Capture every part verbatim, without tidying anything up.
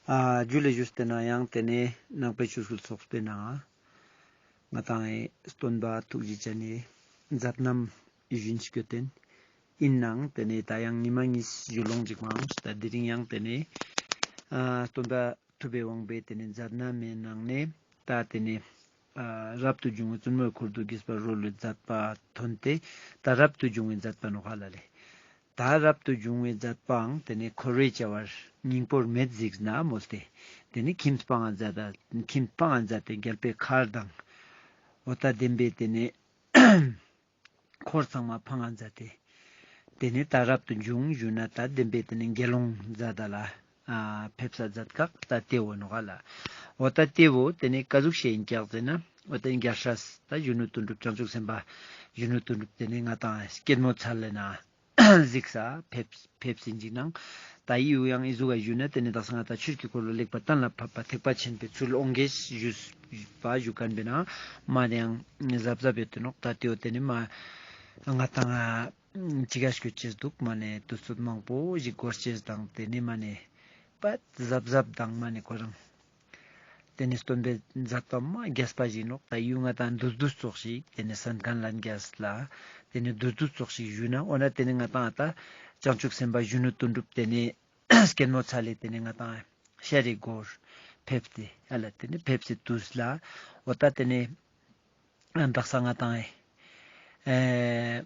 ཨ་ཇུ་ལེ་ཞུས་ཏེ་ན་ཡང་ཏེ་ནེ་ནང་པའི་ཆོས་སྐུལ་ཚོགས་པའི་ནང་ང་ང་དང་ངི་སྟོན་པ་ཐུགས་རྗེ་ཅན་ནི་མཛད་རྣམ་ཨི་ཞུན་སྐྱོད་དེན་ཨིན་ནའང་ཏེ་ནེ་ད་ཡང་ཉི་མ་གཉིས་ཞུ་ལོང་ཅིག་མ་ཧང་ད་དེ་རིང་ཡང་ཏེ་ནེ་ཨ་སྟོན་པ་ཐུབ་པའི་དབང་པོའི་ཏེ་ནེ་མཛད་རྣམ་མེ་ནང་ནེ་ད་ཏེ་ནེ་ཨ་རབ་ཏུ་བྱུང་བའི་བཙུན་མོའི་འཁོར་དུ་དགྱེས་པ་རོལ་བའི་མཛད་པ་ཐོན་ཏེ་ད་རབ་ཏུ་བྱུང་བའི་མཛད་པ་ནོག་ཧ་ལ་ལེ། ད་རབ་ཏུ་བྱུང་བའི་མཛད་པའང་ཏེ་ནེ་འཁོར་བའི་བྱ་བར་སྙིང་པོར་མེད་གཟིགས་ན་མོལ་ཏེ། ཏེ་ནེ་ཁྱིམ་སྤང་ང་མཛད་ད་ཁྱིམ་སྤང་ང་མཛད་དེ་རྒྱལ་པོའི་མཁར་དང་འོ་ད་བདེན་པའི་ཏེ་ནེ་འཁོར་ཚང་མ་འཕང་ང་མཛད་དེ། ཏེ་ནེ་ད་རབ་ཏུ་བྱུང་ཞུ་ན་ད་བདེན་པའི་ཏེ་ནེ་དགེ་སློང་མཛད་ད་ལ་ཨ་ཕེབས་ས་མཛད་ཀག་ད་ཏེ་བོ་ནོག་ལ། འོ་ད་ཏེ་བོ་ཏེ་ནེ་ཀ་ཟུག་ཤེས་ཨིན་ཀྱག་ཟེར་ན་འོ་ད་རྒྱལ་སྲས་ད་གཞོན་ནུ་དོན་གྲུབ་བྱང་ཆུབ་སེམས་དཔའ་གཞོན་ནུ་དོན་གྲུབ་ཏེ་ནེ་ང་དང་སྐྱེད་མོས་ཚལ་ལེ་ན་གཟིགས་ས་ཕེབས་ཕེབས་སིན་ཅིག་ནང་། ད་ཡིའུ་ཡང་ཨི་ཟུག་ག་ཞུ་ན་ཏེ་ནེ་དག་ས་ང་དང་ཆོས་ཀྱི་འཁོར་ལོ་ལེགས་པར་གཏན་ལ་ཕབ་པ་ཐེག་པ་ཆེན་པོའི་ཚུལ་འོང་གེ་ཞུས་པ་ཞུ་ཁན་པེ་ན་མ་ནེ་ཡང་གཟབ་གཟབ་ཡོད་དེ་ནོག་ད་ཏེའོ་ཏེ་ནེ་མ་ང་དང་ཅི་ག་སྐྱོད་ཅེས་འདུག་མ་ནེ་དུས་ཚོད་མང་པོ་ཞིག་འགོར་ཅེས་དང་ཏེ་ནེ་མ་ནེ་པད་གཟབ་གཟབ་དང་མ་ནེ་ཁོ་རང་ཏེ་ནེ་སྟོན་པའི་མཛད་པ་མ་རྒྱས་པ་ཞིག་ནོག་ད་ཡིའུ་ང་དང་བསྡུས་བསྡུས་ཙོགས་ཤིག་ཏེ་ནེ་གསན་ཁན་ལན་རྒྱས་ལ་ཏེ་ནེ་བསྡུས་བསྡུས་ཙོགས་ཤིག་ཞུ་ན་འོ་ན་ཏེ་ནེ་ང་དང་ད་བྱང་ཆུབ་སེམས་དཔའ་གཞོན་ནུ་དོན་གྲུབ་ཏེ་ནེ་སྐྱེད་མོས་ཚལ་ལེ་ཏེ་ནེ་ང་དང་ཤར་རི་སྒོར་ཕེབས་ཏེ་ཨ་ལ་ཏེ་ནེ་ཕེབས་སི་དུས་ལ་འོ་ད་ཏེ་ནེ་དག་ས་ང་དང་ཨེ་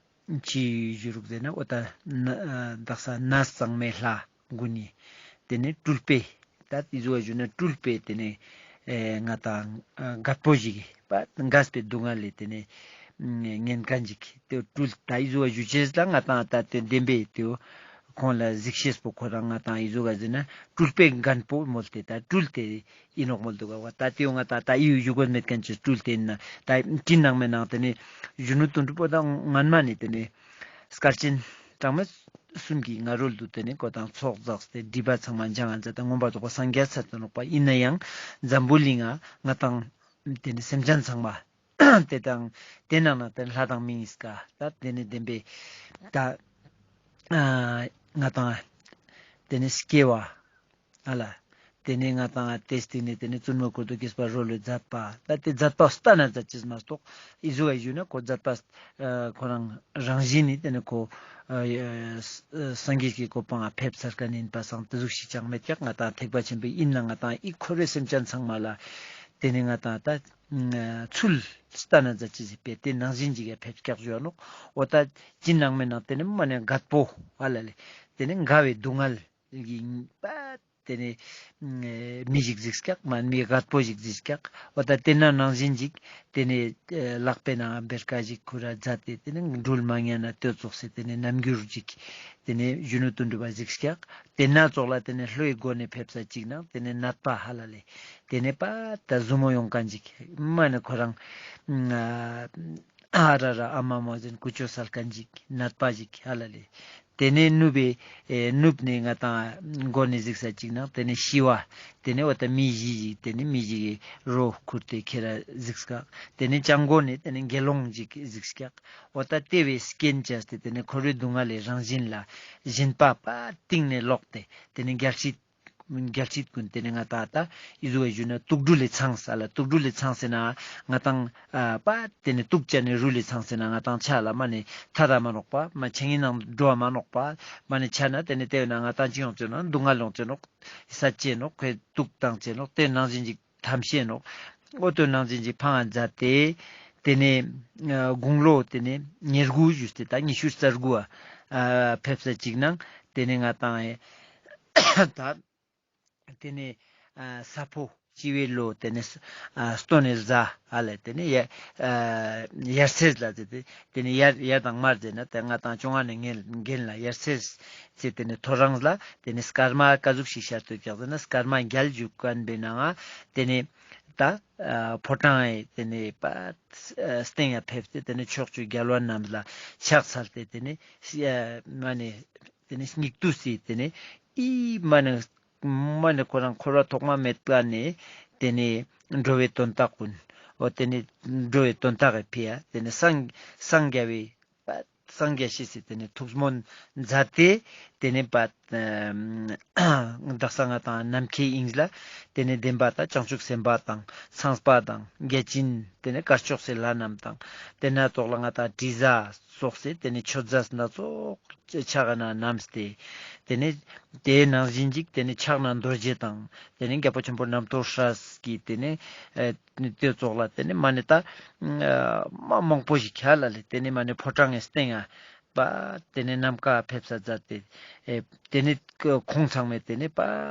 ཅི་ཞུ་རུག་ཟེར་ན་འོ་ད་ན་དག་ས་ནས་གཙང་མའི་ལྷ་གུན་ནི་ཏེ་ནེ་སྤྲུལ་པའི་ད་ཏེ་ཟུག་ག་ཞུ་ན་སྤྲུལ་པའི་ཏེ་ནེ་ཨེ་ང་དང་རྒད་པོ་ཞིག་པ་རྒས་པའི་སྡུག་བསྔལ་ལེ་ཏེ་ནེ་ཉན་ཁན་ཞིག་ཏེ་སྤྲུལ་ད་ཨི་ཟུག་ག་ཞུ་ཅེས་ལ་ང་དང་ད་ཏེ་བདེན་པའི་ཏེའོ་ཁོང་ལ་གཟིགས་ཤེས་པོ་ཁོ་རང་ང་དང་ཨི་ཟུག་ག་ཟེར་ན་སྤྲུལ་པའི་རྒད་པོ་མོལ་ཏེ་ད་སྤྲུལ་ཏེ་ཨིན་ནོག་མོལ་དུག་ག་བ། ད་ཏེའོ་ང་དང་ད་ཨི་ཡུ་ཞུ་གོས་མེད་ཁན་ཅིག་སྤྲུལ་ཏེ་ཨིན་ན་ད་ཅི་ནང་མེ་ནང་ཏེ་ནེ་གཞོན་ནུ་དོན་གྲུབ་པོ་ད་སྔན་མ་ནེ་ཏེ་ནེ་སྐར་ཆེན་གྲངས་མེད་གསུམ་གྱི་སྔ་རོལ་དུ་ཏེ་ནེ་ཁོ་དང་ཚོགས་བསགས་ཏེ་སྒྲིབ་པ་ཚང་མ་སྦྱང་ང་མཛད་དེ་མངོན་པར་རྫོགས་པ་སངས་རྒྱས་ཚར་ཏེ་ནོག་པ། ཨིན་ན་ཡང་འཛམ་བུ་གླིང་ང་ང་དང་ཏེ་ནེ་སེམས་ཅན་ཚང་མ་ཏེ་དང་ཏེ་ནང་ན་ཏེ་ལྷ་དང་མི་གཉིས་ཀ་ད་ཏེ་ནེ་བདེན་པའི་ད་ཨ་ང་དང་ཏེ་ནེ་སྐྱེ་བ་ཨ་ལ་ཏེ་ནེ་ང་དང་ཏེ་སྟིང་ནེ་ཏེ་ནེ་བཙུན་མོའི་འཁོར་དུ་དགྱེས་པ་རོལ་བའི་མཛད་པ་ད་ཏེ་མཛད་པ་སྟན་ན་མཛད་ཅེས་མ་གཏོགས་ཨི་ཟུག་ག་ཞུ་ན་ཁོ་མཛད་པ་ཨ་ཁོ་རང་རང་བཞིན་ནི་ཏེ་ནེ་ཁོ་ཨ་སངས་རྒྱས་ཀྱི་གོ་འཕང་ང་ཕེབས་ཚར་ཁན་ཨིན་པ་སང་ཏེ་ཟུག་ཞིག་ཅང་མེད་ཀྱག་ང་དང་ཐེག་པ་ཆེན་པོའི་ཨིན་ན་ང་དང་ཨི་འཁོར་བའི་སེམས་ཅན་ཚང་མ་ལ་ཏེ་ནེ་ང་དང་ད་ཚུལ་སྟན་ན་མཛད་ཅེས་ཟེར་པའི་ཏེ་ནང་བཞིན་ཅིག་ག་ཕེབས་ཀྱག་ཞུ་ནོག་འོ་ད་ཅི་ནང་མེ་ནང་ཏེ་ནེ་མ་ནེ་རྒད་པོ་ཨ་ལ་ལེ་ཏེ་ནེ་རྒ་བའི་སྡུག་བསྔལ་གྱི་པ་ཏེ་ནེ་མི་ཞིག་གཟིགས་ཀྱག་མ་མི་རྒད་པོ་ཞིག་གཟིགས་ཀྱག་འོ་ད་ཏེ་ན་ནང་བཞིན་ཅིག་ཏེ་ནེ་ལག་པའི་ནང་བེར་ཀ་ཞིག་ཁུར་ར་མཛད་དེ་ཏེ་ནེ་སྦྲུལ་མ་ཉན་ན་ལྟོས་ཙོགས་སེ་ཏེ་ནེ་རྣམ་འགྱུར་ཅིག་ཏེ་ནེ་གཞོན་ནུ་དོན་གྲུབ་པ་གཟིགས་ཀྱག་ཏེ་ན་ཙོགས་ལ་ཏེ་ནེ་ལྷོའི་སྒོ་ནེ་ཕེབས་ས་ཅིག་ནང་ཏེ་ནེ་ནད་པ་ཧ་ལ་ལེ་ཏེ་ནེ་པ་ད་ཟུར་མོ་ཡོང་ཁན་ཅིག་མ་ནེ་ཁོ་རང་ཨ་ར་ར་ཨ་མ་མོ་ཟེར་ཀུ་ཅོ་སལ་ཁན་ཅིག་ནད་པ་ཞིག་ཧ་ལ་ལེ། ཏེ་ནེ་ནུབ་པའི་ཨེ་ནུབ་ནེ་ང་དང་སྒོ་ནེ་གཟིགས་ས་ཅིག་ནང་ཏེ་ནེ་ཤི་བ་ཏེ་ནེ་འོ་ད་མི་བཞི་ཞིག་ཏེ་ནེ་མི་བཞི་གི་རོ་ཁུར་ཏེ་ཁྱེར་ར་གཟིགས་ཀྱག་ཏེ་ནེ་བྱང་སྒོ་ནེ་ཏེ་ནེ་དགེ་སློང་ཞིག་གཟིགས་ཀྱག་འོ་ད་ཏེ་བོའི་རྐྱེན་བྱས་ཏེ་ཏེ་ནེ་འཁོར་བའི་སྡུག་བསྔལ་ལས་རང་བཞིན་ལ་ཞེན་པ་པ་གཏིང་ནེ་ལོག་སྟེ་ཏེ་ནེ་རྒྱལ་སྲིད་རྒྱལ་སྲིད་ཀུན་ཏེ་ནེ་ང་དང་ད་ཨི་ཟུག་ག་ཞུ་ན་དུག་སྦྲུལ་ལི་ཚང་ས་ལ་དུག་སྦྲུལ་ལི་ཚང་ཟེར་ན་ང་དང་ཨ་པ་ཏེ་ནེ་དུག་ཅན་ནི་རུལ་ལི་ཚང་ཟེར་ན་ང་དང་ཆ་ལ་མ་ནེ་ཐད་ད་མ་ནོག་པ་མ་ཆ་ངི་ནང་འགྲོ་བ་མ་ནོག་པ་མ་ནེ་ཆ་ན་ཏེ་ནེ་ཏེ་ན་ང་དང་ཅི་ཡོང་ཅེ་ནོག་སྡུག་བསྔལ་ཡོང་ཅེ་ནོག་ས་ཅེ་ནོག་ཁོའི་དུག་བཏང་ཅེ་ནོག་ཏེ་ནང་བཞིན་ཅིག་ཐམས་ཅད་ནོག་འོ་ཏེ་ནང་བཞིན་ཅིག་འཕང་ང་མཛད་དེ་ཏེ་ནེ་ཨ་དགུང་ལོ་ཏེ་ནེ་ཉེར་དགུ་ཞུས་ཏེ་ད་ཉི་ཤུ་རྩ་དགུ་ཨ་ཕེབས་ས་ཅིག་ནང་ཏེ་ནེ་ང་དང་ཨེ་ད་ཏེ་ནེ་ཨ་ས་ཕོ་སྤྱི་བོའི་ལོ་ཏེ་ནེ་ཨ་སྟོན་ནེ་ཟླ་ཨ་ལ་ཏེ་ནེ་ཡ་ཨ་ཡར་ཚེས་ལ་ཟེར་ཏེ་ཏེ་ནེ་ཡར་ཡར་དང་མར་ཟེར་ན་ཏེ་ང་དང་བཅོ་ལྔ་ནེ་ཉེར་བརྒྱད་ལ་ཡར་ཚེས་ཟེར་ཏེ་ཏེ་ནེ་ཐོ་རངས་ལ་ཏེ་ནེ་སྐར་མ་ཀ་ཟུག་ཤིག་ཤར་ཏེ་ཀྱག་ཟེར་ན་སྐར་མ་རྒྱལ་བཞུགས་ཁན་པའི་ནང་ང་ཏེ་ནེ་ད་ཨ་ཕོ་བྲང་ངི་ཏེ་ནེ་པ་སྟེང་ང་ཕེབས་ཏེ་ཏེ་ནེ་ཕྱོགས་བཅུའི་རྒྱལ་བ་རྣམས་ལ་ཕྱག་འཚལ་ཏེ་ཏེ་ནེ་ཨ་མ་ནེ་ཏེ་ནེ་སྙིགས་དུས་སི་ཏེ་ནེ་ཨི་མ་ནེ་མ་ནེ་ཁོ་རང་འཁོར་བ་ཐོག་མ་མེད་པ་ནེ་ཏེ་ནེ་འགྲོ་བའི་དོན་དག་ཀུན་འོ་ཏེ་ནེ་འགྲོ་བའི་དོན་དག་གི་ཕི་ཡ་ཏེ་ནེ་སངས་སངས་རྒྱ་བའི་སངས་རྒྱ་ཤེས་སི་ཏེ་ནེ་ཐུགས་སྨོན་མཛད་དེ་ ཏེ་ནེ་པ་དག་ས་ང་ཏང་ནམ་མཁའི་དབྱིངས་ལ་ཏེ་ནེ་བདེན་པ་དང་བྱང་ཆུབ་སེམས་དཔའ་དང་ཚངས་པ་དང་བརྒྱ་བྱིན་ཏེ་ནེ་དཀར་ཕྱོགས་སི་ལྷ་རྣམས་དང་ཏེ་ན་ཙོགས་ལ་ང་ཏང་དྲི་ཟ་སོགས་སི་ཏེ་ནེ་མཆོད་རྫས་སྣ་ཚོགས་ཕྱག་ན་བསྣམས་ཏེ་ཏེ་ནེ་ཏེའི་ནང་བཞིན་ཅིག་ཏེ་ནེ་ཕྱག་ན་རྡོ་རྗེ་དང་ཏེ་ནེ་རྒྱལ་པོ་ཆེན་པོ་རྣམ་ཐོས་སྲས་ཀྱི་ཏེ་ནེ་ཨེ་ཏེ་ཙོགས་ལ་ཏེ་ནེ་མ་ནེ་ད་མ་མང་པོ་ཞིག་ཁྱེར་ལ་ལེ་ཏེ་ནེ་མ་ནེ་ཕོ་བྲང་ངི་སྟེང་ང་པ་ཏེ་ནེ་ནམ་མཁའ་ཕེབས་ས་མཛད་དེ་ཨེ་ཏེ་ནེ་ཁོང་ཚང་མས་ཏེ་ནེ་པ་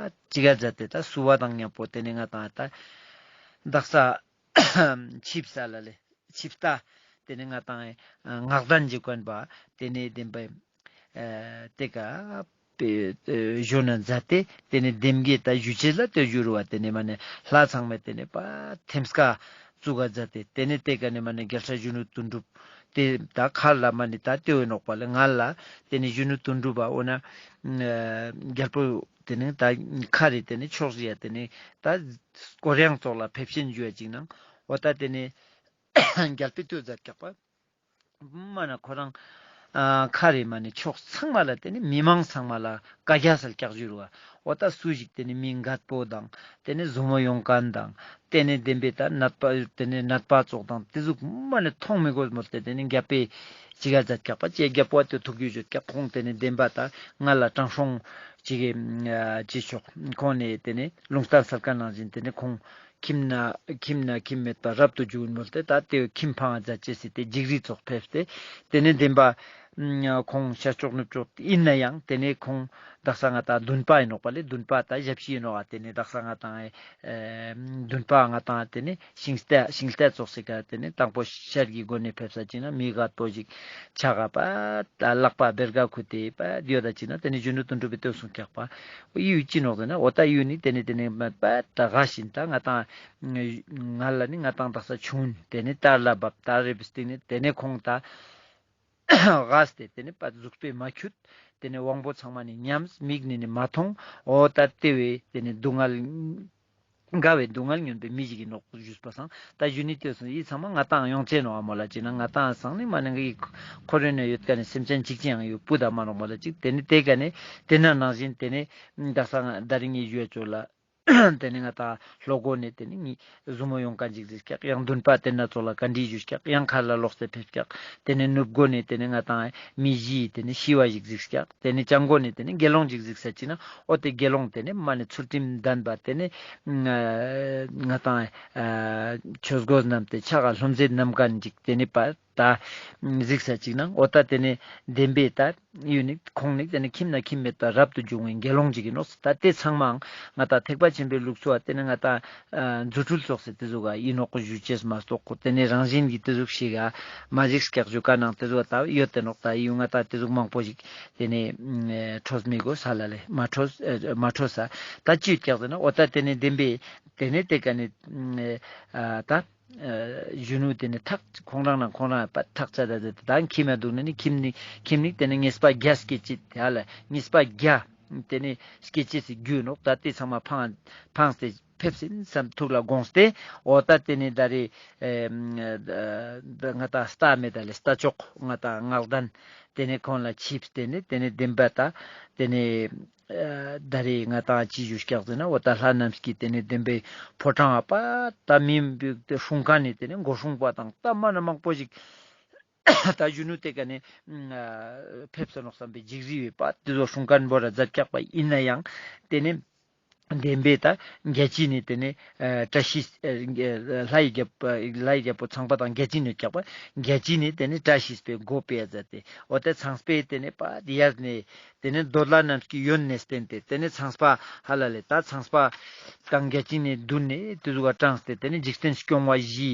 ཅི་ག་མཛད་དེ་ད་བསུ་བ་དང་མཉམ་པོ་ཏེ་ནེ་ང་ཏང་ད་དག་ས་ཆིབས་ས་ལ་ལེ་ཆིབས་རྟ་ཏེ་ནེ་ང་ཏང་ངག་གདན་གྱི་གོན་པ་ཏེ་ནེ་བདེན་པའི་ཨེ་ཏེ་ཀ་པེ་ཨེ་ཞོན་ན་མཛད་དེ་ཏེ་ནེ་བདེན་གྱི་ད་ཞུ་ཅེས་ལ་ཏེ་ཞུ་རུ་བ་ཏེ་ནེ་མ་ནེ་ལྷ་ཚང་མས་ཏེ་ནེ་པ་ཐེམ་སྐས་བཙུགས་ཀ་མཛད་དེ་ཏེ་ནེ་ཏེ་ཀ་ནེ་མ་ནེ་རྒྱལ་སྲས་གཞོན་ནུ་དོན་གྲུབ་ཏེ་ད་ཁ་ལ་མ་ནེ་ད་ཏེ་བོ་ནོག་པ་ལེ་ང་ལ་ཏེ་ནེ་གཞོན་ནུ་དོན་གྲུབ་པ་འོ་ན་ཨེ་རྒྱལ་པོ་ཏེ་ནེ་ད་ཁ་རེ་ཏེ་ནེ་ཕྱོགས་རེ་ཡ་ཏེ་ནེ་ད་སྐོར་གཡང་ཙོགས་ལ་ཕེབས་ཤེས་ཞུ་ཡ་ཅིག་ནང་འོ་ད་ཏེ་ནེ་རྒྱལ་པོའི་ཏུས་མཛད་ཀྱག་པ། མ་ན་ཁོ་རང་ཨ་ཁ་རེ་མ་ནེ་ཕྱོགས་ཚང་མ་ལ་ཏེ་ནེ་མི་མང་ཚང་མ་ལ་བཀའ་རྒྱ་སལ་ཀྱག་ཞུ་རུ་བ། འོ་ད་སུ་ཞིག་ཏེ་ནེ་མི་འགས་པོ་དང་ཏེ་ནེ་ཟུར་མོ་ཡོང་མཁན་དང་ཏེ་ནེ་བདེན་པའི་ད་ནད་པ་ཏེ་ནེ་ནད་པ་ཙོགས་དང་ཏེ་ཟུག་མ་ནེ་མཐོང་མི་དགོས་མོལ་ཏེ་ཏེ་ནེ་རྒྱལ་པོའི་ཅི་ག་མཛད་ཀྱག་པ་ཅེ་རྒྱལ་པོ་ཏེ་ཐུགས་རྒྱུས་ཡོད་ཀྱག་ཁོང་ཏེ་ནེ་བདེན་པ་ད་ང་ལ་དྲང་སྲོང་ཅིག་གི་ཅི་ཆོག་ཁོང་ནེ་ཏེ་ནེ་ལུང་བསྟན་སལ་མཁན་ནང་བཞིན་ཏེ་ནེ་ཁོང་ཁྱིམ་ན་ཁྱིམ་ན་ཁྱིམ་མེད་པར་རབ་ཏུ་བྱུང་མོལ་ཏེ་ད་ཏེ་ཁྱིམ་འཕང་ང་མཛད་ཅེས་སི་ཏེ་འཇིགས་རི་ཙོགས་ཕེབས་ཏེ་ཏེ་ནེ་བདེན་པ་ཁོང་ཤར་ཕྱོགས་ནུབ་ཕྱོགས་ཨིན་ན་ཡང་ཏེ་ནེ་ཁོང་དག་ས་ང་ཏང་འདུན་པ་ཨིན་ནོག་པ་ལེ་འདུན་པ་ད་ཞབས་ཕྱི་ཨིན་ནོག་ཨ་ཏེ་ནེ་དག་ས་ང་ཏང་ཨེ་འདུན་པ་ང་ཏང་ཏེ་ནེ་ཤིང་རྟ་ཤིང་རྟ་ཙོགས་སི་ཀ་ཏེ་ནེ་དང་པོ་ཤར་གྱི་སྒོ་ནེ་ཕེབས་ས་ཅིག་ན་མི་འགས་པོ་ཞིག་ཆ་ག་པ་ད་ལག་པ་བེར་ག་ཁུ་ཏེ་པ་ཡོད་ད་ཅིག་ན་ཏེ་ནེ་གཞོན་ནུ་དོན་གྲུབ་པའི་ལྟོས་སོང་ཀྱག་པ། ཡུ་ཅི་ནོག་ཟེར་ན་འོ་ད་ཡུ་ནི་ཏེ་ནེ་ཏེ་ནེ་པ་ད་ག་བཞིན་ད་ང་ཏང་ང་ལ་ནི་ང་ཏང་དག་ས་ཆུང་ཏེ་ནེ་ད་ལ་བབ་ད་རེ་བི་སྟེང་ནེ་ཏེ་ནེ་ཁོང་ད་གས་ཏེ་ཏེ་ནེ་པ་གཟུགས་པོའི་མ་ཁྱུད་ཏེ་ནེ་དབང་པོ་ཚང་མ་ནི་ཉམས་མིག་ནི་ནི་མ་མཐོང་འོ་ད་ཏེ་བའི་ཏེ་ནེ་སྡུག་བསྔལ་དགའ་བའི་སྡུག་བསྔལ་མྱོང་པའི་མི་ཞིག་ཨིན་ནོག་ཞུས་པ་སང་ད་གཞོན་ནུའི་ལྟོས་སོང་ཡི་ཚང་མ་ང་ཏང་ཡོང་ཅེས་ནོག་ཨ་མོལ་ལ་ཅིག་ན་ང་ཏང་སང་ནི་མ་ནེ་ངའི་ཁོར་ཡུག་ན་ཡོད་མཁན་ནི་སེམས་ཅན་ཅིག་ཅིག་ཡང་ཡོད་པུ་ད་མ་ནོག་མོལ་ལ་ཅིག་ཏེ་ནེ་ཏེ་ཀ་ནེ་ཏེ་ན་ནང་བཞིན་ཏེ་ནེ་དག་ས་ང་ད་རིང་ངི་ཞུ་ཡ་ཅོ་ལ། ཏེ་ནེ་ང་ཏང་ལྷོ་སྒོ་ནེ་ཏེ་ནེ་ངི་ཟུར་མོ་ཡོང་མཁན་ཅིག་གཟིགས་ཀྱག་ཡང་འདུན་པ་ཏེ་ན་ཙོགས་ལ་བཀའ་འདྲི་ཞུས་ཀྱག་ཡང་མཁའ་ལ་ལོག་སྟེ་ཕེབས་ཀྱག་ཏེ་ནེ་ནུབ་སྒོ་ནེ་ཏེ་ནེ་ང་ཏང་མི་བཞི་ཏེ་ནེ་ཤི་བ་ཞིག་གཟིགས་ཀྱག་ཏེ་ནེ་བྱང་སྒོ་ནེ་ཏེ་ནེ་དགེ་སློང་ཞིག་གཟིགས་ས་ཅིག་ན་འོ་ཏེ་དགེ་སློང་ཏེ་ནེ་མ་ནེ་ཚུལ་ཁྲིམས་ལྡན་པ་ཏེ་ནེ་ང་ཏང་ཆོས་གོས་བསྣམས་ཏེ་ཕྱག་ག་ལྷུང་བཟེད་བསྣམས་མཁན་ཅིག་ཏེ་ནེ་པ་ད་གཟིགས་ས་ཅིག་ན་འོ་ད་ཏེ་ནེ་བདེན་པའི་ད་ཡུ་ནི་ཁོང་ནི་ཏེ་ནེ་ཁྱིམ་ན་ཁྱིམ་མེད་པར་རབ་ཏུ་བྱུང་བའི་དགེ་སློང་ཅིག་ཨིན་ནོག་ད་ཏེ་ཚང་མའང་ང་ཏང་ཐེག་པ་ཆེན་པོའི་ལུགས་སུ་བ་ཏེ་ནེ་ང་ཏང་རྫུ་འཕྲུལ་ཙོགས་སེ་ཏེ་ཟུག་ག་ཨིན་ནོག་ཞུ་ཅེས་མ་གཏོགས་ཏེ་ནེ་རང་བཞིན་གྱི་ཏེ་ཟུག་ཞིག་ག་མ་གཟིགས་ཀྱག་ཞུ་ཀ་ནང་ཏེ་ཟུག་ད་ཡོད་དེ་ནོག་ད་ཡུ་ང་ཏང་ཏེ་ཟུག་མང་པོ་ཞིག་ཏེ་ནེ་འཕྲོས་མི་དགོས་ས་ལ་ལེ་མ་འཕྲོས་མ་འཕྲོས་ས་ད་ཅི་ཡོད་ཀྱག་ཟེར་ན་འོ་ད་ཏེ་ནེ་བདེན་པའི་ཏེ་ནེ་ཏེ་ཀ་ནེ་ད། གཞོན་ནུ་ཏེ་ནེ་ཐག་ཁོང་རང་ན་ཁོང་རང་པ་ཐག་ཆད་ད་ད་ཁྱིམ་ཡ་འདུག་ནི་ཁྱིམ་ནི་ཁྱིམ་ནི་ཏེ་ནེ་ཉེས་པ་བརྒྱ་སྐྱེ་ཅེས་ཧ་ལ་ཉེས་པ་བརྒྱ་ཏེ་ནེ་སྐྱེ་ཅེས་སི་རྒྱུ་ནོག་ད་ཏེ་ཚང་མ་ཕངས་ཕངས་ཏེ་ཕེབས་སིན་བསམ་ཐུགས་ལ་དགོངས་ཏེ་འོ་ད་ཏེ་ནེ་ད་རེ་ང་ཏང་རྟ་མེད་ད་ལེ་རྟ་མཆོག་ང་ཏང་ངག་གདན་ཏེ་ནེ་ཁོང་ལ་ཆིབས་ཏེ་ནེ་ཏེ་ནེ་བདེན་པ་ད་ཏེ་ནེ། ད་རེས་ང་ཏང་ཅི་ཞུ་ཀྱག་ཟེར་ན་འོ་ད་ལྷ་རྣམས་ཀྱི་ཏེ་ནེ་བདེན་པའི་ཕོ་བྲང་ང་པ་ད་མི་སྲུང་མཁན་ནི་ཏེ་ནེ་མགོ་སྲུང་པ་དང་ད་མ་ན་མང་པོ་ཞིག་ད་གཞོན་ནུ་ཏེ་ཀ་ནེ་ཕེབས་སོ་ནོག་བསམ་པའི་འཇིགས་རི་བའི་པ་ཏེ་ཚོ་སྲུང་མཁན་པོ་ར་མཛད་ཀྱག་པ་ཨིན་ན་ཡང་ཏེ་ནེ་བདེན་པའི་ད་བརྒྱ་བྱིན་ནི་ཏེ་ནེ་བཀྲ་ཤིས་ལྷ་ཡི་རྒྱལ་པོ་ལྷ་ཡི་རྒྱལ་པོ་ཚངས་པ་དང་བརྒྱ་བྱིན་ནི་ཀྱག་པ་བརྒྱ་བྱིན་ནི་ཏེ་ནེ་བཀྲ་ཤིས་པའི་སྒོ་ཕྱེ་མཛད་དེ་འོ་ད་ཚངས་པའི་ཏེ་ནེ་པ་ཡར་ནེ། ཏེ་ནེ་འདོད་ལྷ་རྣམས་ཀྱི་ཡོན་ནེ་བརྟེན་ཏེ་ཏེ་ནེ་ཚངས་པ་ཧ་ལ་ལེ་ད་ཚངས་པ་དང་བརྒྱ་བྱིན་ནི་འདུན་ནེ་ཏེ་ཟུག་ག་དྲངས་ཏེ་ཏེ་ནེ་འཇིག་རྟེན་སྐྱོང་བ་བཞི་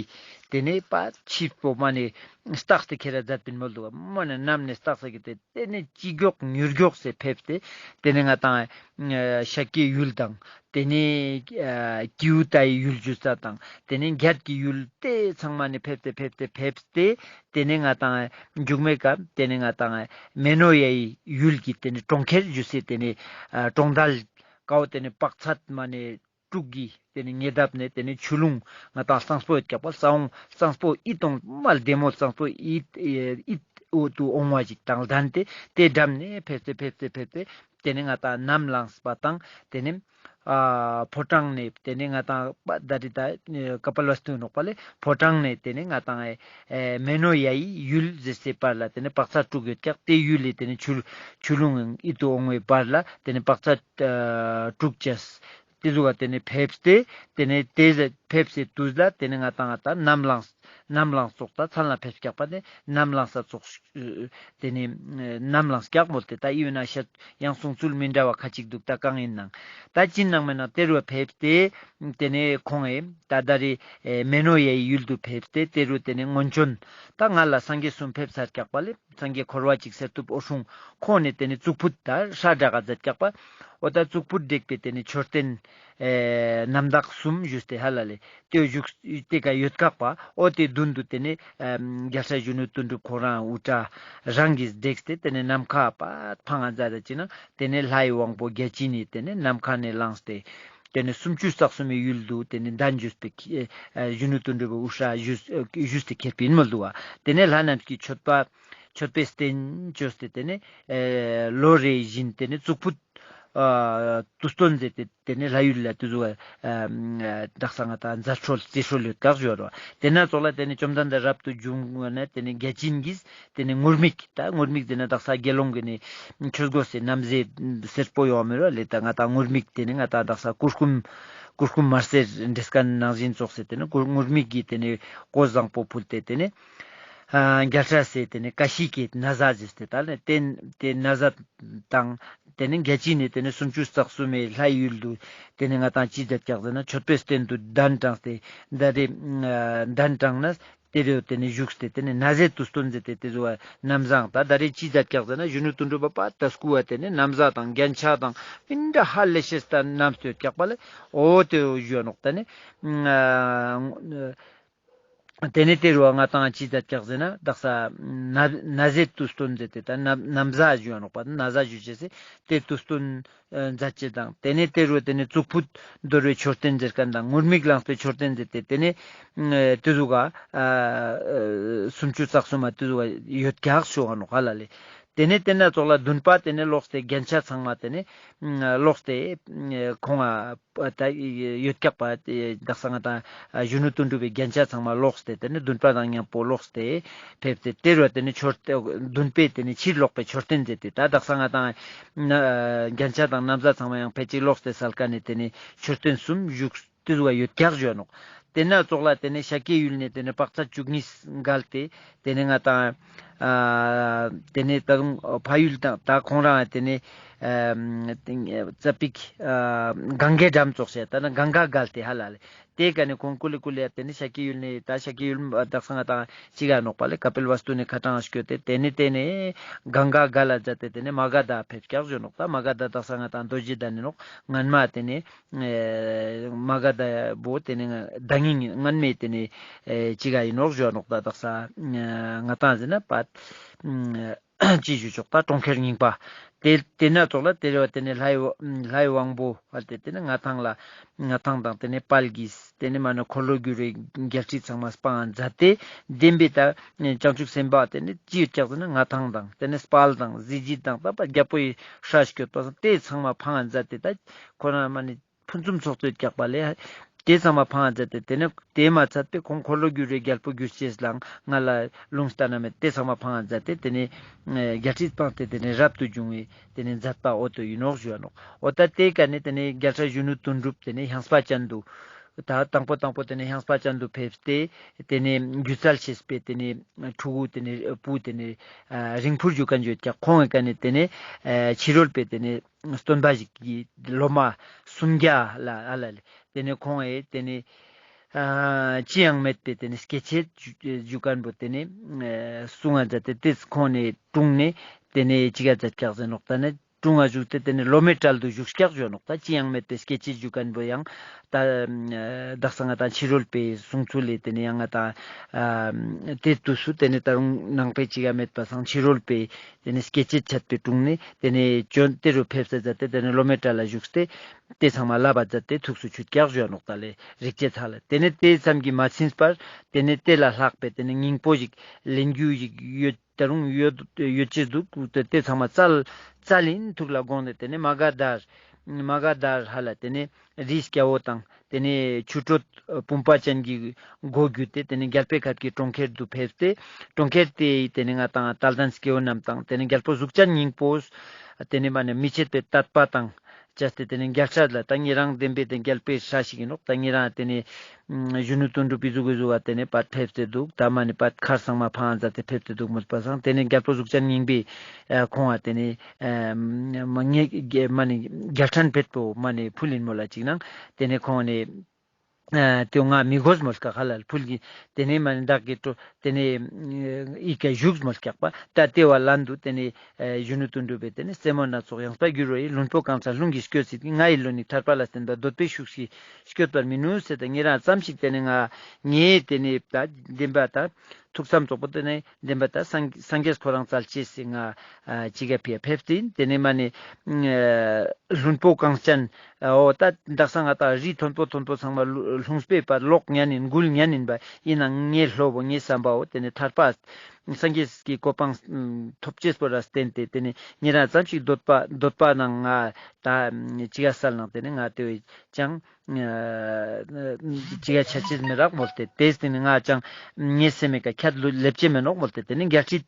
ཏེ་ནེ་པ་ཆིབས་པོ་མ་ནེ་སྟགས་ཏེ་ཁྱེར་ར་མཛད་པིན་མོལ་འདུག་ག་མ་ནེ་གནམ་ནེ་སྟགས་ཏེ་ཁྱེར་ཏེ་ཏེ་ནེ་ཅི་མགྱོགས་མྱུར་མགྱོགས་སེ་ཕེབས་ཏེ་ཏེ་ནེ་ང་ཏང་ཤཱཀྱའི་ཡུལ་དང་ཏེ་ནེ་ཀེའུ་ཏའི་ཡུལ་ཞུ་ས་དང་ཏེ་ནེ་བརྒྱད་ཀྱི་ཡུལ་ཏེ་ཚང་མ་ནེ་ཕེབས་ཏེ་ཕེབས་ཏེ་ཕེབས་ཏེ། ཏེ་ནེ་ང་ཏང་མཇུག་མའི་སྐབས་ཏེ་ནེ་ང་ཏང་མེ་ནོ་ཡའི་ཡུལ་གྱི་ཏེ་ནེ་གྲོང་ཁྱེར་ཞུ་སའི་ཏེ་ནེ་གྲོང་རྡལ་ཀའོ་ཏེ་ནེ་དཔག་ཚད་མ་ནེ་དྲུག་གི་ཏེ་ནེ་ཉེ་འདབས་ནེ་ཏེ་ནེ་ཆུ་ཀླུང་ང་ཏང་གཙང་པོ་ཡོད་ཀྱག་པ་ས་འོང་གཙང་པོ་ཨི་ཏོང་མ་ལྡེ་མོ་གཙང་པོ་ཨི་ཨི་འོ་དུ་འོང་བ་ཞིག་དང་ལྡན་ཏེ་ཏེ་འགྲམ་ནེ་ཕེབས་ཏེ་ཕེབས་ཏེ་ཕེབས་ཏེ། ཏེ་ནེ་ང་ཏང་ནམ་ལངས་པ་དང་ཏེ་ནེ་ཨ་ཕོ་བྲང་ནེ་ཏེ་ནེ་ང་ཏང་པ་ད་རི་ད་ཀ་པལ་ཝ་སྟུ་ནོག་པ་ལེ། ཕོ་བྲང་ནེ་ཏེ་ནེ་ང་ཏང་ཨེ་མེ་ནོ་ཡའི་ཡུལ་ཟེར་སའི་བར་ལ་ཏེ་ནེ་དཔག་ཚད་དྲུག་ཡོད་ཀྱག། ཏེ་ཡུལ་ལེ་ཏེ་ནེ་ཆུ་ཆུ་ཀླུང་ཡིད་དུ་འོང་བའི་བར་ལ་ཏེ་ནེ་དཔག་ཚད་ཨ་དྲུག་ཅེས། ཏེ་ཟུག་ག་ཏེ་ནེ་ཕེབས་ཏེ་ཏེ་ནེ་ཏེ་ཟེར་ཕེབས་སའི་དུས་ལ་ཏེ་ནེ་ང་ཏང་ང་ཏང་ནམ་ལངས་ནམ་ལངས་ཙོགས་ད་མཚན་ལ་ཕེབས་ཀྱག་པ་ཏེ་ནམ་ལངས་ས་ཙོགས། ཏེ་ནེ་ནམ་ལངས་ཀྱག་མོལ་ཏེ་ད་ཨི་བེ་ན་ཤད་ཡང་གསུང་ཚུལ་མི་འདྲ་བ་ཁ་ཅིག་འདུག། ད་གང་ཡིན་ནང་ད་ཅི་ནང་མེད་ན་ཏེ་རུ་ཕེབས་ཏེ་ཏེ་ནེ་ཁོང་ཨེ་ད་ད་རི་ཨེ་མེ་ནོ་ཡའི་ཡུལ་དུ་ཕེབས་ཏེ་ཏེ་རུ་ཏེ་ནེ་སྔོན་བྱོན་ད་ང་ལ་སངས་རྒྱས་གསུམ་ཕེབས་ཚར་ཀྱག་པ་ལེ། སངས་རྒྱས་འཁོར་བ་གཅིག་གསེར་ཐུབ་འོད་སྲུང་ཁོང་ནེ་ཏེ་ནེ་གཙུག་ཕུད་ད་ཧྲ་དྲག་ག་མཛད་ཀྱག་པ། འོ་ད་གཙུག་ཕུད་བྲེགས་པའི་ཏེ་ནེ་མཆོད་རྟེན་ཨེ་རྣམ་དག་གསུམ་ཞུས་ཏེ་ཧ་ལ་ལེ་ཏེ་བཞུགས་ཏེ་ཀ་ཡོད་ཀྱག་པ། འོ་ཏེ་མདུན་དུ་ཏེ་ནེ་ཨེ་རྒྱལ་སྲས་གཞོན་ནུ་དོན་གྲུབ་ཁོ་རང་དབུ་སྐྲ་རང་གིས་བྲེགས་ཏེ་ཏེ་ནེ་ནམ་མཁའ་པ་འཕང་ང་མཛད་ད་ཅི་ན་ཏེ་ནེ་ལྷའི་དབང་པོ་བརྒྱ་བྱིན་ནི་ཏེ་ནེ་ནམ་མཁའ་ནེ་ལངས་ཏེ་ཏེ་ནེ་སུམ་ཅུ་རྩ་གསུམ་མི་ཡུལ་དུ་ཏེ་ནེ་གདན་ཞུས་ཏེ་ཨེ་གཞོན་ནུ་དོན་གྲུབ་དབུ་སྐྲ་ཞུས་ཨེ་ཞུས་ཏེ་ཁྱེར་པིན་མོལ་འདུག་བ། ཏེ་ནེ་ལྷ་རྣམས་ཀྱི་མཆོད་པ་མཆོད་པའི་རྟེན་བཅོས་ཏེ་ཏེ་ནེ་ཨེ་ལོ་རེ་བཞིན་ཏེ་ནེ་གཙུག་ཕུད་ཨ་དུས་སྟོན་མཛད་དེ་ཏེ་ནེ་ལྷ་ཡུལ་ལ་ཏེ་ཟུག་ཨ་དག་ས་ང་ཏང་མཛད་སྲོལ་རྩིས་སྲོལ་ཡོད་ཀྱག་ཞུ་བ་རོ། ཏེ་ན་ཙོགས་ལ་ཏེ་ནེ་བཅོམ་ལྡན་འདས་རབ་ཏུ་བྱུང་བ་ན་ཏེ་ནེ་བརྒྱ་བྱིན་གྱིས་ཏེ་ནེ་ངུར་སྨྲིག་ད་ངུར་སྨྲིག་ཟེར་ན་དག་ས་དགེ་སློང་གི་ནི་ཆོས་གོས་སི་ནམ་ཟས་སེར་པོ་ཡོང་མི་རོ་ལེ། ད་ང་ཏང་ངུར་སྨྲིག་ཏེ་ནེ་ང་ཏང་དག་ས་གུར་ཀུམ་གུར་ཀུམ་དམར་སེར་འདྲེས་ཁན་ནང་བཞིན་ཙོགས་སེ་ཏེ་ནེ་གུར་ངུར་སྨྲིག་གི་ཏེ་ནེ་གོས་བཟང་པོ་ཕུལ་ཏེ་ཏེ་ནེ་ཨ་རྒྱལ་སྲས་སི་ཏེ་ནེ་ཀ་ཤི་ཀའི་ན་བཟའ་ཟེར་ཏེ་ད་ལེ་ཏེ་ཏེ་ན་བཟའ་དང་ཏེ་ནེ་བརྒྱ་བྱིན་ནི་ཏེ་ནེ་སུམ་ཅུ་རྩ་གསུམ་མི་ལྷའི་ཡུལ་དུ་ཏེ་ནེ་ང་ཏང་ཅི་མཛད་ཀྱག་ཟེར་ན་མཆོད་པའི་རྟེན་དུ་གདན་དྲངས་ཏེ་ད་རེ་ཨ་གདན་དྲངས་ན་ཏེ་རུ་ཏེ་ནེ་བཞུགས་ཏེ་ཏེ་ནེ་ན་བཟའི་དུས་སྟོན་མཛད་དེ་ཏེ་ཟུག་ནམ་བཟའ་ད་ད་རེ་ཅི་མཛད་ཀྱག་ཟེར་ན་གཞོན་ནུ་དོན་གྲུབ་པ་ད་སྐུ་བ་ཏེ་ནེ་ན་བཟའ་དང་རྒྱན་ཆ་དང་མི་འདྲ་ཧ་ལས་ཤེས་ད་ནམ་སྟོད་ཀྱག་པ་ལེ། འོ་ཏེ་ཞུ་ནོག་ད་ནི། ཨ་ཏེ་ནེ་ཏེ་རུ་ང་ཏང་ཅི་མཛད་ཀྱག་ཟེར་ན་དག་ས་ན་ན་བཟའི་དུས་སྟོན་མཛད་དེ་ད་ན་ན་བཟའ་ཞུ་ནོག་པ་ན་བཟའ་ཞུ་ཅེས་སི་ཏེ་དུས་སྟོན་མཛད་ཅེས་དང་ཏེ་ནེ་ཏེ་རུ་ཏེ་ནེ་གཙུག་ཕུད་འདོར་བའི་མཆོད་རྟེན་མཛད་ཁན་དང་ངུར་སྨྲིག་ལངས་པའི་མཆོད་རྟེན་མཛད་དེ་ཏེ་ནེ་ཏེ་ཟུག་ག་ཨ་སུམ་ཅུ་རྩ་གསུམ་མ་ཏེ་ཟུག་ག་ཡོད་ཀྱག་ཞུ་བ་ནོག་ཧ་ལ་ལེ། ཏེ་ནེ་ཏེ་ན་ཙོགས་ལ་འདུན་པ་ཏེ་ནེ་ལོགས་ཏེ་རྒྱན་ཆ་ཚང་མ་ཏེ་ནེ་ལོགས་ཏེ་ཁོང་ང་ད་ཡོད་ཀྱག་པ་དག་ས་ང་ཏང་གཞོན་ནུ་དོན་གྲུབ་པའི་རྒྱན་ཆ་ཚང་མ་ལོགས་ཏེ་ཏེ་ནེ་འདུན་པ་དང་མཉམ་པོ་ལོགས་ཏེ་ཕེབས་ཏེ་ཏེ་རུ་ཏེ་ནེ་མཆོད་འདུན་པའི་ཏེ་ནེ་ཕྱིར་ལོག་པའི་མཆོད་རྟེན་མཛད་དེ་ད་དག་ས་ང་ཏང་རྒྱན་ཆ་དང་ན་བཟའ་ཚང་མ་ཡང་ཕལ་ཆེར་ལོགས་ཏེ་སལ་ཀ་ནེ་ཏེ་ནེ་མཆོད་རྟེན་གསུམ་བཞུགས་ཏེ་ཟུག་ག་ཡོད་ཀྱག་ཞུ་ནོག། ཏེ་ན་ཙོགས་ལ་ཏེ་ནེ་ཤཱཀྱའི་ཡུལ་ནེ་ཏེ་ནེ་དཔག་ཚད་བཅུ་གཉིས་བརྒལ་ཏེ་ཏེ་ནེ་ང་ཏང་ཨ་ཏེ་ནེ་ད་དུང་ཕ་ཡུལ་དང་ད་ཁོང་རང་ཏེ་ནེ་ཨ་ཙ་པིག་ཨ་གངྒཱའི་འགྲམ་ཙོགས་ཤེས་ད་ན་གངྒཱ་བརྒལ་ཏེ་ཧ་ལ་ལེ། ཏེ་ཀ་ནེ་ཁོང་ཀུ་ལེ་ཀུ་ལེ་ཏེ་ནེ་ཤཱཀྱའི་ཡུལ་ནེ་ད་ཤཱཀྱའི་ཡུལ་དག་ས་ང་ཏང་ཅི་ག་ནོག་པ་ལེ། ཀ་པིལ་ཝ་སྟུ་ནེ་ཁ་ཏང་སྐྱོད་དེ་ཏེ་ནེ་ཏེ་ནེ་གངྒཱ་བརྒལ་ལ་མཛད་དེ་ཏེ་ནེ་མ་ག་དྷ་ཕེབས་ཀྱག་ཞུ་ནོག། ད་མ་ག་དྷ་དག་ས་ང་ཏང་རྡོ་རྗེ་གདན་ནི་ནོག། སྔན་མ་ཏེ་ནེ་ཨེ་མ་ག་དྷ་བོ་ཏེ་ནེ་ད་ཉིན་སྔན་མེ་ཏེ་ནེ་ཨེ་ཅི་ག་ཡིན་ནོག་ཞུ་ནོག། ད་དག་ས་ང་ཏང་ཟེར་ན་པ་ཅི་ཞུ་ཆོག་ད་གྲོང་ཁྱེར་རྙིང་པ་ཏེ་ཏེ་ན་ཙོགས་ལ་ཏེ་རུ་ཏེ་ནེ་ལྷའི་ལྷའི་དབང་པོ་ཨ་ཏེ་ཏེ་ནེ་ང་ཏང་ལ་ང་ཏང་དང་ཏེ་ནེ་དཔལ་གྱི་ཏེ་ནེ་མ་ན་འཁོར་ལོ་སྒྱུར་བའི་རྒྱལ་སྲིད་ཚང་མ་སྤང་མཛད་དེ་བདེན་པའི་ད་བྱང་ཆུབ་སེམས་དཔའ་ཏེ་ནེ་ཅི་ཡོད་ཀྱག་ཟེར་ན་ང་ཏང་དང་ཏེ་ནེ་དཔལ་དང་གཟི་བརྗིད་དང་ད་པ་རྒྱལ་པོའི་སྲས་སྐྱོད་པ་སང་ཏེ་ཚང་མ་འཕང་མཛད་དེ་ད་ཁོ་རང་མ་ནི་ཕུན་སུམ་ཚོགས་ཏེ་ཀྱག་པ་ལེ། ཏེ་ཚང་མ་འཕང་མཛད་དེ་ཏེ་ནེ་ཏེ་མ་ཚད་པའི་ཁོང་འཁོར་ལོ་སྒྱུར་བའི་རྒྱལ་པོ་གྱུར་ཅེས་ལའང་ང་ལ་ལུང་བསྟན་ན་མེད། ཏེ་ཚང་མ་འཕང་མཛད་དེ་ཏེ་ནེ་རྒྱལ་སྲིད་སྤངས་ཏེ་ཏེ་ནེ་རབ་ཏུ་བྱུང་བའི་ཏེ་ནེ་མཛད་པ་འོ་ཏོ་ཡིན་ནོག་ཞུ་བ་ནོག། འོ་ད་ཏེ་ཀ་ནེ་ཏེ་ནེ་རྒྱལ་སྲས་གཞོན་ནུ་དོན་གྲུབ་ཏེ་ནེ་ཧང་སྤ་ཅན་དུ་ད་དང་པོ་དང་པོ་ཏེ་ནེ་ཧང་སྤ་ཅན་དུ་ཕེབས་ཏེ་ཏེ་ནེ་སྒྱུ་རྩལ་ཤེས་པའི་ཏེ་ནེ་ཕྲུ་གུ་ཏེ་ནེ་བུ་ཏེ་ནེ་ཨ་རིང་འཕུར་ཞུ་ཁན་ཡོད་ཀྱག། ཁོང་གི་ཀ་ནེ་ཏེ་ནེ་ཨ་ཕྱི་རོལ་པའི་ཏེ་ནེ་སྟོན་པ་ཞིག་གི་སློབ་མ་སུམ་བརྒྱ་ལ་ཨ་ལ་ལེ། ཏེ་ནེ་ཁོང་ཨེ་ཏེ་ནེ་ཨ་ཅི་ཡང་མེད་པའི་ཏེ་ནེ་སྐྱེ་མཆེད་ཞུ་ཁན་བོ་ཏེ་ནེ་ཨ་གསུང་ང་མཛད་དེ་ཏེ་ཁོང་ནེ་དྲུང་ནེ་ཏེ་ནེ་ཅི་ག་མཛད་ཀྱག་ཟེར་ནོག། ད་ནི་དྲུང་ང་བཞུགས་ཏེ་ཏེ་ནེ་ལོ་མའི་གྲལ་དུ་བཞུགས་ཀྱག་ཞུ་ནོག། ད་ཅི་ཡང་མེད་པའི་སྐྱེ་མཆེད་ཞུ་ཁན་བོ་ཡང་ད་ཨ་དག་ས་ང་ཏང་ཕྱི་རོལ་པའི་གསུང་ཚུལ་ལས་ཏེ་ནེ་ཡང་ང་ཏང་ཨ་ཏེ་དུས་སུ་ཏེ་ནེ་ད་རུང་ནང་པའི་ཅི་ག་མེད་པ་སང་ཕྱི་རོལ་པའི་ཏེ་ནེ་སྐྱེ་མཆེད་ཆད་པའི་དྲུང་ནེ་ཏེ་ནེ་བྱོན་ཏེ་རུ་ཕེབས་ས་མཛད་དེ་ཏེ་ནེ་ལོ་མའི་གྲལ་ལ་བཞུགས་ཏེ་ཏེ་ཚང་མ་བསླབ་པ་མཛད་དེ་ཐུགས་སུ་ཆུད་ཀྱག་ཞུ་ནོག། ད་ལེ་རིག་བྱེད་ཚ་ལ་ཏེ་ནེ་ཏེ་ཙམ་གྱིས་མ་ཚིམས་པར་ཏེ་ནེ་ཏེ་ལ་ལྷག་པའི་ཏེ་ནེ་སྙིང་པོ་ཞིག་ལེན་རྒྱུ་ཞིག་ཡོད། ད་རུང་ཡོད་ཡོད་ཅེས་འདུག། ཏེ་ཏེ་ཚང་མ་བཙལ་བཙལ་ཡིན་ཐུགས་ལ་དགོངས་ཏེ་ཏེ་ནེ་མ་ག་དྷར་མ་ག་དྷར་ཧ་ལ་ཏེ་ནེ་རིའི་སྐྱ་བོ་དང་ཏེ་ནེ་ཆུ་དྲོད་བུམ་པ་ཅན་གྱི་སྒོ་བརྒྱུད་དེ་ཏེ་ནེ་རྒྱལ་པོའི་ཁབ་ཀྱི་གྲོང་ཁྱེར་དུ་ཕེབས་ཏེ་གྲོང་ཁྱེར་དེའི་ཏེ་ནེ་ང་དང་དད་ལྡན་སྐྱེ་བོ་རྣམས་དང་ཏེ་ནེ་རྒྱལ་པོ་གཟུགས་ཅན་སྙིང་པོས་ཏེ་ནེ་མ་ནེ་མི་ཕྱེད་པའི་དད་པ་དང་བཅས་ཏེ་ཏེ་ནེ་རྒྱལ་སྲས་ལ་ད་ཉེ་རང་བདེན་པའི་ཏེ་རྒྱལ་པོའི་སྲས་ཤིག་ཡིན་ནོག། ད་ཉེ་རང་ཏེ་ནེ་གཞོན་ནུ་དོན་གྲུབ་པི་ཟུག་གི་ཟུག་བ་ཏེ་ནེ་པད་ཕེབས་ཏེ་འདུག། ད་མ་ནེ་པད་མཁར་ཚང་མ་ཕང་མཛད་དེ་ཕེབས་ཏེ་འདུག་མོལ་པ་སང་ཏེ་ནེ་རྒྱལ་པོ་གཟུགས་ཅན་སྙིང་པོས་ཁོང་ང་ཏེ་ནེ་མ་ནེ་རྒྱལ་ཕྲན་ཕེད་པོ་མ་ནེ་ཕུལ་ཡིན་མོལ་ལ་ཅིག་ནང་ཏེ་ནེ་ཁོང་ནེ་ཨ་ཏེ་ང་མི་དགོས་མོལ་ཀྱག་ཧ་ལ་ཕུལ་གྱིན་ཏེ་ནེ་མ་ནེ་བདག་གི་ཏེ་ནེ་ཨི་ཀ་བཞུགས་མོལ་ཀྱག་པ། ད་ཏེ་བ་ལན་དུ་ཏེ་ནེ་གཞོན་ནུ་དོན་གྲུབ་པས་ཏེ་ནེ་རྩེད་མོ་སྣ་ཚོགས་ཡངས་པ་བསྒྱུར་བ་ཡི་ལྷུན་པོ་གང་སར་རླུང་གིས་བསྐྱོད་ཅིང་ངའི་བློ་ནི་ཐར་པ་ལ་བརྟེན་པ་འདོད་པའི་ཤུགས་ཀྱིས་བསྐྱོད་པར་མི་ནུས་ཟེར། ད་ཉེ་རང་ཙམ་ཞིག་ཏེ་ནེ་ང་ངའི་ཏེ་ནེ་ད་བདེན་པ་ད་ཐུགས་བསམ་རྫོགས་པོ་ཏེ་ནེ་བདེན་པ་ད་སངས་སངས་རྒྱས་ཁོ་རང་བཙལ་ཅེས་སི་ང་ཅི་ག་ཕི་ཡ་ཕེབས་ཏེ་ཡིན། ཏེ་ནེ་མ་ནེ་ལྷུན་པོ་གང་ཅན་འོ་ད་དག་ས་ང་ད་རི་མཐོན་པོ་མཐོན་པོ་ཚང་མ་ལྷུང་སྤེ་པ་ལོག་ཉན་ཡིན་འགུལ་ཉན་ཡིན་པ་ཡིན་ནང་ངའི་བློ་བོ་ངའི་བསམ་པའོ་ཏེ་ནེ་ཐར་པ་སངས་རྒྱས་ཀྱི་གོ་འཕང་ཐོབ་ཅེས་པོ་ར་བརྟེན་ཏེ་ཏེ་ནེ་ཉེ་རང་ཙམ་ཞིག་འདོད་པ་འདོད་པ་ནང་ང་ད་ཅི་ག་སལ་ནང་ཏེ་ནེ་ང་ཏེ་བས་ཅང་ཅི་ག་ཆ་ཅེས་མི་རག་མོལ་ཏེ་ཏེས་ཏེ་ནེ་ང་ཅང་ངའི་སེམས་མེད་ཀ་ཁྱད་ལེབ་ཅེས་མེད་ནོག་མོལ་ཏེ་ཏེ་ནེ་རྒྱལ་སྲིད་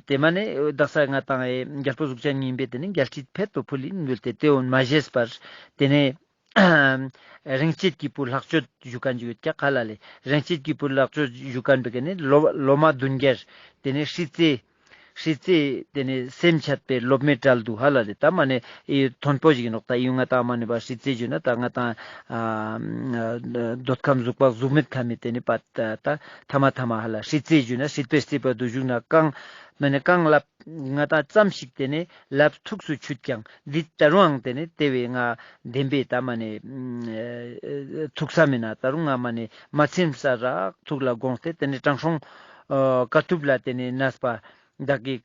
ཏེ་མ་ནེ་དག་ས་ང་དང་རྒྱལ་པོ་གཟུགས་ཅན་སྙིང་པོས་ཏེ་ནེ་རྒྱལ་སྲིད་ཕེད་དོ་ཕུལ་ཡིན་མོལ་ཏེ་ཏེ་འོན་མ་བཞེས་པར་ཏེ་ནེ་རིན་ཆེན་གྱི་བུ་ལྷག་སྤྱོད་ཞུ་མཁན་ཞིག་ཡོད་ཀྱག་ཧ་ལ་ལེ། རིན་ཆེན་གྱི་བུ་ལྷག་སྤྱོད་ཞུ་མཁན་པོའི་ཀ་ནེ་ལོ་ལོ་མ་བདུན་བརྒྱར་ཏེ་ནེ་སྲིད་རྩེ་སྲིད་རྩེ་ཏེ་ནེ་སེམས་ཆད་པའི་སློབ་མའི་གྲལ་དུ་ཧ་ལ་ལེ། ད་མ་ནེ་ཨི་མཐོན་པོ་ཞིག་ཡིན་ནོག། ད་ཡུལ་ང་དང་མ་ནེ་པ་སྲིད་རྩེ་ཞུ་ན་ད་ང་དང་ཨ་འདོད་ཁམས་གཟུགས་པ་གཟུགས་མེད་ཁམས་མི་ཏེ་ནེ་པ་ད་ད་ཐ་མ་ཐ་མ་ཧ་ལ་སྲིད་རྩེ་ཞུ་ན་སྲིད་པའི་རྩེ་པ་དུ་བཞུགས་ན་གང་མ་ནེ་གང་ལབ་ང་དང་ཙམ་ཞིག་ཏེ་ནེ་ལབ་ཐུགས་སུ་ཆུད་ཀྱང་འདི་ད་རུང་ཏེ་ནེ་ཏེ་བས་ང་བདེན་པའི་ད་མ་ནེ་ཐུགས་བསམ་མེད་ན་ད་རུང་ང་མ་ནེ་མ་ཚིམ་ས་རག་ཐུགས་ལ་དགོངས་ཏེ་ཏེ་ནེ་དྲང་སྲོང་ཨ་དཀའ་ཐུབ་ལ་ཏེ་ནེ་གནས་པ་བདག་གི་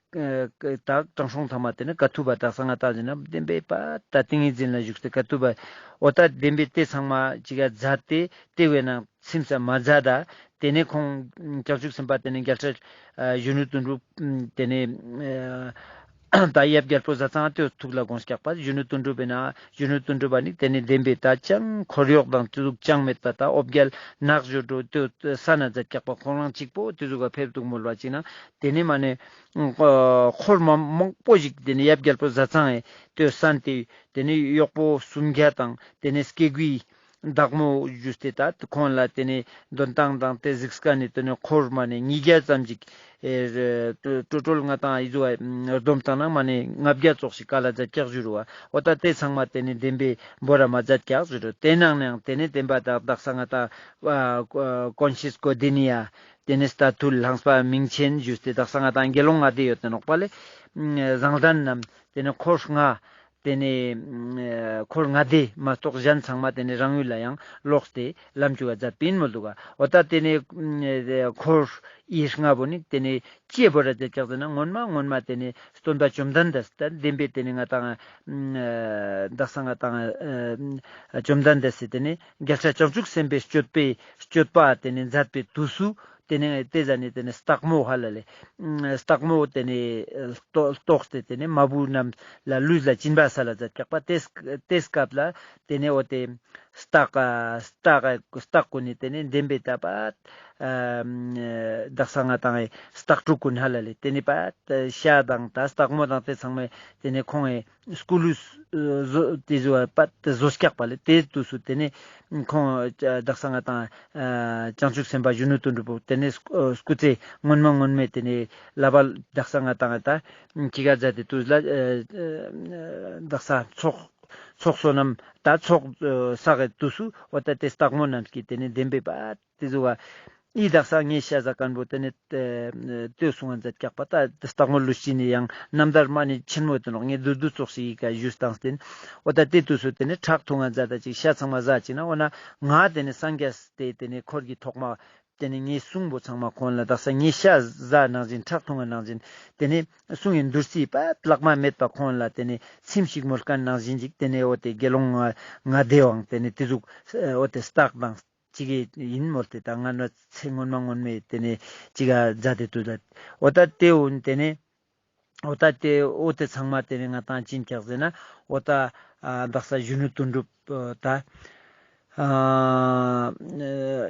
ད་དྲང་སྲོང་ཐ་མ་ཏེ་ནེ་དཀའ་ཐུབ་པ་དག་ས་ང་དང་ཟེར་ན་བདེན་པའི་པ་ད་ཏིང་ངེ་འཛིན་ལ་བཞུགས་ཏེ་དཀའ་ཐུབ་པ་འོ་ད་བདེན་པའི་ཏེ་ཚང་མ་ཅི་ག་མཛད་དེ་ཏེ་བས་ན་ཚིམ་ས་མ་མཛད་ད། ཏེ་ནེ་ཁོང་བྱང་ཆུབ་སེམས་དཔའ་ཏེ་ནེ་རྒྱལ་སྲས་གཞོན་ནུ་དོན་གྲུབ་ཏེ་ནེ་ད་ཡབ་རྒྱལ་པོ་བཟའ་ཚང་ཏེ་ཐུགས་ལ་དགོངས་ཀྱག་པ། གཞོན་ནུ་དོན་གྲུབ་པས་ན་གཞོན་ནུ་དོན་གྲུབ་པ་ནི་ཏེ་ནེ་བདེན་པའི་ད་ཅང་འཁོར་གཡོག་དང་ཏེ་ཟུག་ཅང་མེད་པ་ད་འོ་བརྒྱལ་ནག་ཞོ་འགྲོ་ཏེ་ས་ན་མཛད་ཀྱག་པ། ཁོང་རང་གཅིག་པོ་ཏེ་ཟུག་ག་ཕེབས་འདུག་མོལ་བ་ཅིག་ན་ཏེ་ནེ་མ་ནེ་འཁོར་མ་མང་པོ་ཞིག་ཏེ་ནེ་ཡབ་རྒྱལ་པོ་བཟའ་ཚང་ཨེ་ཏེ་སན་ཏེ་ཏེ་ནེ་གཡོག་པོ་སུམ་བརྒྱ་དང་ཏེ་ནེ་སྐྱེ་དགུའི་བདག་མོ་ཞུས་ཏེ་ད་ཁོང་ལ་ཏེ་ནེ་འདོན་སྟངས་དང་ཏེ་གཟིགས་མཁན་ནི་ཏེ་ནེ་འཁོར་མ་ནེ་ཉིས་བརྒྱ་ཙམ་ཅིག་ཨེ་ཀྲོ་ཀྲོལ་ང་དང་ཨི་ཟུ་བ་སྡོམ་བཏང་ན་མ་ནེ་ལྔ་བརྒྱ་ཙོགས་ཤིག་ག་ལ་མཛད་ཀྱག་ཞུ་རུ་བ། འོ་ད་ཏེ་ཚང་མ་ཏེ་ནེ་བདེན་པའི་བོ་ར་མ་མཛད་ཀྱག་ཞུ་རུ། ཏེ་ནང་ནའང་ཏེ་ནེ་བདེན་པ་དག་དག་ས་ང་དང་ཀོན་ཤེས་ཀོ་དི་ནི་ཡ་ཏེ་ནེ་ལྟ་ཐུལ་ལྷངས་པ་མིང་ཆེན་ཞུས་ཏེ་དག་ས་ང་དང་དགེ་སློང་ལྔ་སྡེ་ཡོད་དེ་ནོག་པ་ལེ། བཟང་ལྡན་རྣམས་ཏེ་ནེ་འཁོར་ལྔ། ཏེ་ནེ་འཁོར་ལྔ་སྡེ་མ་གཏོགས་གཞན་ཚང་མ་ཏེ་ནེ་རང་ཡུལ་ལ་ཡང་ལོག་སྟེ་ལམ་བཅུ་བ་མཛད་པིན་མོལ་འདུག་ག། འོ་ད་ཏེ་ནེ་འཁོར་ཡི་ལྔ་བོ་ནི་ཏེ་ནེ་ཅི་བོ་ར་མཛད་ཀྱག་ཟེར་ན་སྔོན་མ་སྔོན་མ་ཏེ་ནེ་སྟོན་པ་བཅོམ་ལྡན་འདས་ད་བདེན་པའི་ཏེ་ནེ་ང་དང་དག་ས་ང་དང་བཅོམ་ལྡན་འདས་སི་ཏེ་ནེ་རྒྱལ་སྲས་བྱང་ཆུབ་སེམས་དཔའི་སྤྱོད་པའི་སྤྱོད་པ་ཏེ་ནེ་མཛད་པའི་དུས་སུ། ཏེ་ནེ་ཏེ་ཟ་ནེ་ཏེ་ནེ་སྟག་མོ་ཧ་ལ་ལེ། སྟག་མོ་ཏེ་ནེ་ལྟོགས་ཏེ་ཏེ་ནེ་མ་བུ་རྣམས་ལ་ལུས་ལ་སྦྱིན་པ་སལ་ལ་མཛད་ཀྱག་པ། ཏེ་ཏེ་སྐབས་ལ་ཏེ་ནེ་འོ་ཏེ་སྟག་སྟག་སྟག་ཀུན་ནི་ཏེ་ནེ་བདེན་པའི་ད་པ་དག་ས་ང་དང་སྟག་ཕྲུག་ཀུན་ཧ་ལ་ལེ། ཏེ་ནེ་པ་ཤ་དང་ད་སྟག་མོ་དང་ཏེ་ཚང་མས་ཏེ་ནེ་ཁོང་ངི་སྐུ་ལུས་ཏེ་ཟོ་བ་པ་ཏེ་ཟོ་སྐྱག་པ་ལེ། ཏེ་དུས་སུ་ཏེ་ནེ་ཁོང་དག་ས་ང་དང་བྱང་ཆུབ་སེམས་དཔའ་གཞོན་ནུ་དོན་གྲུབ་པོ་ཏེ་ནེ་སྐུ་ཚེ་སྔོན་མ་སྔོན་མའི་ཏེ་ནེ་ལ་བ་དག་ས་ང་དང་ད་ཅི་ག་མཛད་དེ་དུས་ལ་དག་ས་ཚོགས་ཚོགས་བསོད་ནམས་ད་ཚོགས་བསགས་ཀྱི་དུས་སུ་འོ་ད་ཏེ་སྟག་མོ་རྣམས་ཀྱི་ཏེ་ནེ་བདེན་པའི་པ་ཏེ་ཟོ་བ་ཨི་དག་ས་ངའི་ཤ་ཟ་མཁན་པོ་ཏེ་ནེ་ལྟོས་སོང་ང་མཛད་ཀྱག་པ། ད་སྟག་མོ་ལུས་ཅི་ནི་ཡང་རྣམ་ཐར་མ་ནེ་ཆེན་མོ་ཏེ་ནོག། ངས་བསྡུས་བསྡུས་ཙོགས་ཤིག་ཡི་ག་ཞུས་བཏང་སྟེ་འོ་ད་ཏེ་དུས་སུ་ཏེ་ནེ་ཁྲག་འཐུང་ང་མཛད་ད་ཅིག་ཤ་ཚང་མ་ཟ་ཅིག་ན་འོ་ན་ང་ཏེ་ནེ་སངས་རྒྱས་ཏེ་ཏེ་ནེ་འཁོར་གྱི་ཐོག་མ་ཏེ་ནེ་ངའི་གསུང་པོ་ཚང་མ་ཁོང་ལ་དག་ས་ངའི་ཤ་ཟ་ནང་བཞིན་ཁྲག་འཐུང་ང་ནང་བཞིན་ཏེ་ནེ་གསུང་ཡིན་བདུད་རྩི་པ་ལྷག་མ་མེད་པ་ཁོང་ལ་ཏེ་ནེ་ཚིམ་ཞིག་མོལ་མཁན་ནང་བཞིན་ཅིག་ཏེ་ནེ་འོ་ཏེ་དགེ་སློང་ལྔ་ལྔ་སྡེ་བའང་ཏེ་ནེ་ཏེ་ཟུག་འོ་ཏེ་སྟག་དང་ ཅིག་ཡིན་མོལ་ཏེ་ད་ང་ནི་ཚེ་སྔོན་མ་སྔོན་མའི་ཏེ་ནེ་ཅིག་ག་མཛད་དེ་དུག་ད། འོ་ད་ཏེ་འོ་ཏེ་ནེ་འོ་ད་ཏེ་འོ་ཏེ་ཚང་མ་ཏེ་ནེ་ང་ཏང་ཅི་ཨིན་ཀྱག་ཟེར་ན་འོ་ད་ཨ་དག་ས་གཞོན་ནུ་དོན་གྲུབ་ཨ་ད་ཨ་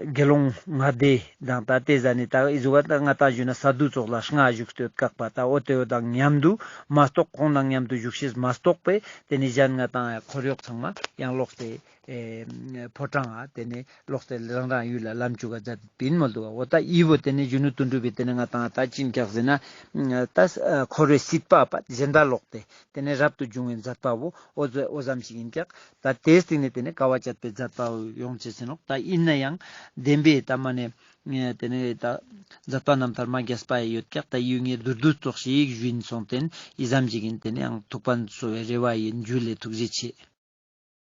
དགེ་སློང་ལྔ་སྡེ་དང་ད་ཏེ་ཟ་ནེ་ད་འི་ཟུག་ག་ད་ང་ཏང་ཞུ་ན་ས་འདུལ་ཚོགས་ལ་ལྔ་བཞུགས་ཏེ་ཡོད་ཀྱག་པ། ད་འོ་ཏེ་འོ་དང་མཉམ་དུ་མ་གཏོགས་ཁོང་དང་མཉམ་དུ་བཞུགས་ཤེས་མ་གཏོགས་པའི་ཏེ་ནེ་གཞན་ང་ཏང་འཁོར་གཡོག་ཚང་མ་ཡང་ལོག་སྟེ་ཨེ་ཕོ་བྲང་ང་ཏེ་ནེ་ལོག་སྟེ་རང་རང་ཡུལ་ལ་ལམ་ཅུག་ག་མཛད་པིན་མོལ་དུག་ག། འོ་ད་འི་བོ་ཏེ་ནེ་གཞོན་ནུ་དོན་གྲུབ་པའི་ཏེ་ནེ་ང་ཏང་ད་ཅི་ཨིན་ཀྱག་ཟེར་ན་ད་འཁོར་བའི་སྲིད་པ་པ་གཞན་པ་ལོག་སྟེ་ཏེ་ནེ་རབ་ཏུ་བྱུང་བའི་མཛད་པ་བོ་འོ་ཙ་འོ་ཙམ་ཞིག་ཨིན་ཀྱག། ད་ཏེའི་སྟེང་ནེ་ཏེ་ནེ་དཀའ་བ་སྤྱད་པའི་མཛད་པ་བོ་ཡོང་ཅེས་ཨིན་ནོག། ད་ཨིན་ན་ཡང་བདེན་པའི་ད་མ་ནེ་ཏེ་ནེ་ད་མཛད་པ་རྣམ་ཐར་མ་རྒྱས་པ་ཡོད་ཀྱག། ད་ཡུལ་ངེ་བསྡུས་བསྡུས་ཙོགས་ཤིག་ཞུ་ཡིན་སོང་ཏེ་ཨི་ཙམ་ཞིག་ཨིན། ཏེ་ནེ་ཡང་ཐུགས་ཕན་གསོ་བའི་རེ་བ་ཡིན། འཇུ་ལེ། ཐུགས་རྗེ་ཆེ།